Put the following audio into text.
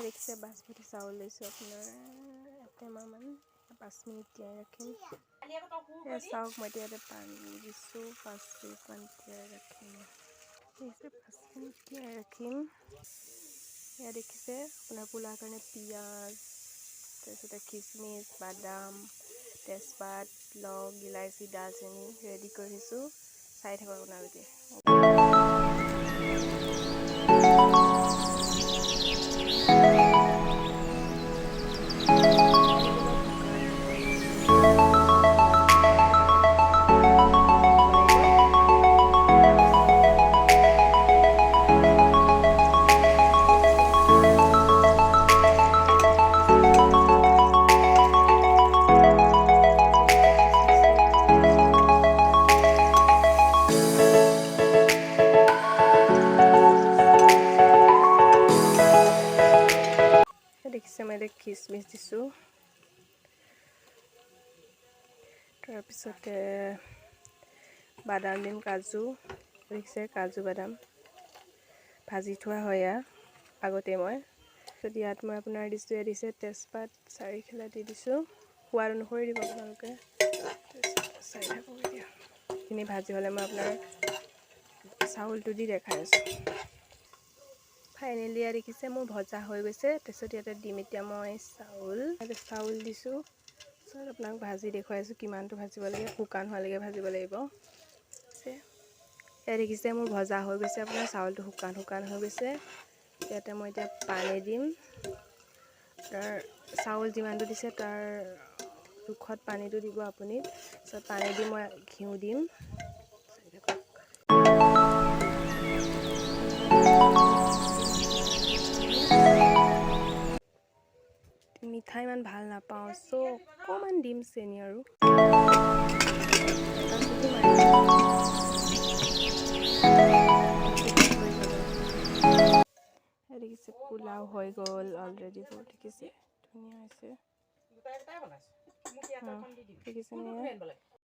দেখিছে, বাচমতি চাউল লৈছোঁ আপোনাৰ এটেমামান। 5 মিনিট তিয়াই ৰাখিম। এয়া চাওক, মই এতিয়া ইয়াতে পানী দিছোঁ। 5 মিনিটমান তিয়াই ৰাখিম। দেখিছে, 5 মিনিট তিয়াই ৰাখিম। এয়া দেখিছে, আপোনাৰ পোলাওৰ কাৰণে পিঁয়াজ, তাৰপিছতে খিচমিচ, বাদাম, তেজপাত, লং, ইলাচি, দালচেনি ৰেডি কৰি থৈছোঁ। চাই থাকক আপোনালোকে। দেখিছে, মই এতিয়া খিচমিচ দিছোঁ। তাৰপিছতে বাদাম দিম, কাজু। দেখিছে, কাজু বাদাম ভাজি থোৱা হয় এয়া আগতে মই। তাৰপিছত ইয়াত মই আপোনাৰ দিছোঁ, ইয়াত দিছে তেজপাত চাৰিখিলা দি দিছোঁ। সোৱাদ অনুসৰি দিব আপোনালোকে। তাৰপিছত চাই থাকক। এতিয়া এইখিনি ভাজি হ'লে মই আপোনাৰ চাউলটো দি দেখাই আছোঁ। ফাইনেলি ইয়াত দেখিছে, মোৰ ভজা হৈ গৈছে। তাৰপিছত ইয়াতে দিম এতিয়া মই চাউল। ইয়াতে চাউল দিছোঁ। তাৰপিছত আপোনাক ভাজি দেখুৱাই আছোঁ কিমানটো ভাজিব লাগে। শুকান হোৱালৈকে ভাজিব লাগিব। ইয়াত দেখিছে, মোৰ ভজা হৈ গৈছে। আপোনাৰ চাউলটো শুকান শুকান হৈ গৈছে। ইয়াতে মই এতিয়া পানী দিম। তাৰ চাউল যিমানটো দিছে, তাৰ জোখত পানীটো দিব আপুনি। তাৰপিছত পানী দি মই ঘিউ দিম। চাই থাকক। মিঠা ইমান ভাল নাপাওঁ, চ' অকণমান দিম চেনি আৰু এটা চিটি মাৰি দিম। হৈ যাব। দেখিছে, পোলাও হৈ গ'ল অলৰেডি। বহুত দেখিছে, ধুনীয়া হৈছে। দেখিছেনে?